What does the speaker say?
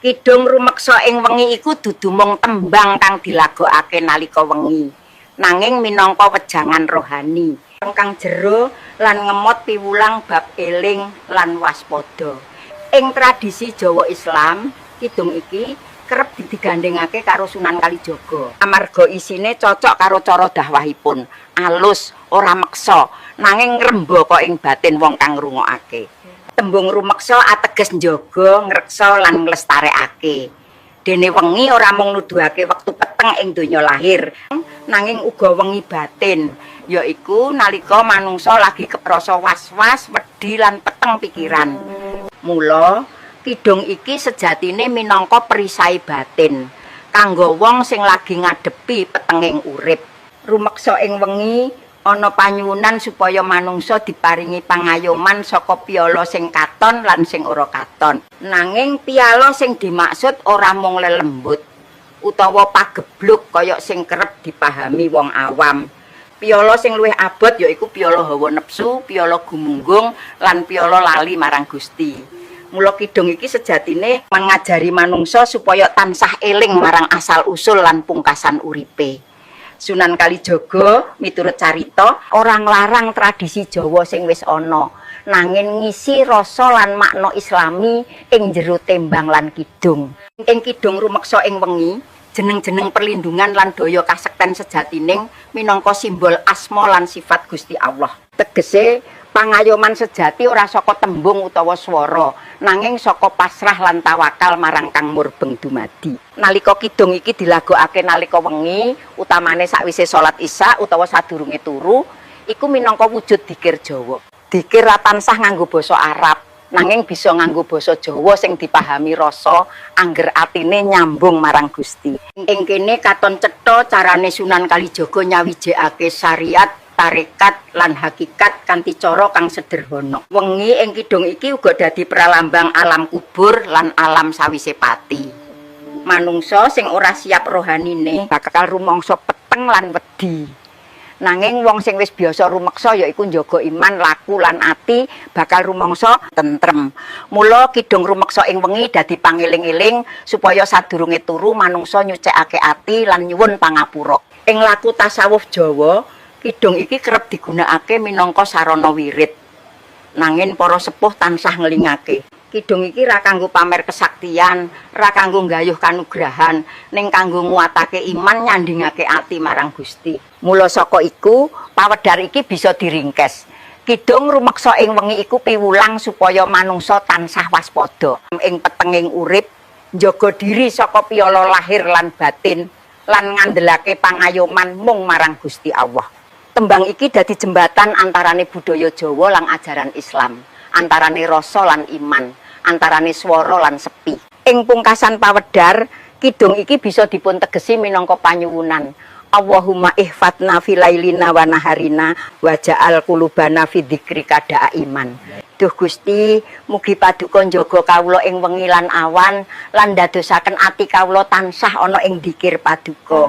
Kidung rumeksa ing wengi iku dudu mung tembang kang dilagokake nalika wengi, nanging minangka wejangan rohani kang jero lan ngemot piwulang bab eling lan waspada. Ing tradisi Jawa Islam, kidung iki kerep digandhengake karo Sunan Kalijaga. Amarga isine cocok karo cara dakwahipun, alus, ora meksa, nanging ngrembaka ing batin wong kang ngrungokake. Tembung rumeksa ateges njaga, ngreksa lan nglestarekake. Dene wengi ora mung nuduhake wektu peteng ing donya lahir, nanging uga wengi batin, yaiku nalika manungsa lagi keprasa was-was, wedi lan peteng pikiran. Mula kidung iki sejatine minangka perisai batin kanggo wong sing lagi ngadepi petenging urip. Rumeksa ing wengi ana panyuwunan supaya manungsa diparingi pangayoman saka piala sing katon lan sing ora katon. Nanging piala sing dimaksud ora mung lelembut utawa pagebluk kaya sing kerep dipahami wong awam. Piala sing luwih abot yaiku piala hawa nepsu, piala gumunggung lan piala lali marang Gusti. Mula kidung iki sejatine mengajari manungsa supaya tansah eling marang asal usul lan pungkasan uripe. Sunan Kalijaga miturut carita ora nglarang tradisi Jawa sing wis ana, nanging ngisi rasa lan makna Islami ing jero tembang lan kidung. Ing kidung rumeksa ing wengi, jeneng-jeneng perlindungan lan daya kasekten sejatining minangka simbol asma lan sifat Gusti Allah. Tegese pangayoman sejati ora saka tembung utawa swara, nanging saka pasrah lan tawakal marang Kang Murbeng Dumadi. Nalika kidung iki dilagokake nalika wengi, utamane sakwise salat Isya utawa sadurunge turu, iku minangka wujud dikir Jawa. Dikir ra tansah nganggo basa Arab, nanging bisa nganggo basa Jawa sing dipahami rasa angger atine nyambung marang Gusti. Ing kene katon cetha carane Sunan Kalijaga nyawijekake syariat, tarekat lan hakikat kanthi cara kang sederhana. Wengi ing kidung iki uga dadi pralambang alam kubur lan alam sawise pati. Manungsa sing ora siap rohanine bakal rumangsa peteng lan wedi. Nanging wong sing wis biasa rumeksa, yaiku njaga iman, laku lan ati, bakal rumangsa tentrem. Mula kidung rumeksa ing wengi dadi pangeling-eling supaya sadurunge turu manungsa nyucekake ati lan nyuwun pangapura. Ing laku tasawuf Jawa, kidung iki kerep digunakake minangka sarana wirid. Nanging para sepuh tansah ngelingake. Kidung iki ra kanggo pamer kesaktian, ra kanggo nggayuh kanugrahan, ning kanggo nguatake iman, nyandingake ati marang Gusti. Mula saka iku, pawedhar iki bisa diringkes. Kidung rumeksa ing wengi iku piwulang supaya manungsa tansah waspada ing petenging urip, njaga diri saka piala lahir lan batin, lan ngandelake pangayoman mung marang Gusti Allah. Tembang iki dadi jembatan antarane budaya Jawa lan ajaran Islam, antarane rasa lan iman, antarane swara lan sepi. Ing pungkasan pawedhar, kidung iki bisa dipun tegesi minangka panyuwunan. Allahumma ihfadna fi lailina wa naharina waj'al qulubana fi dzikrika daiman. Duh Gusti, mugi paduka njaga kawula ing wengi lan awan lan ndadosaken ati kawula tansah ana ing dikir paduka.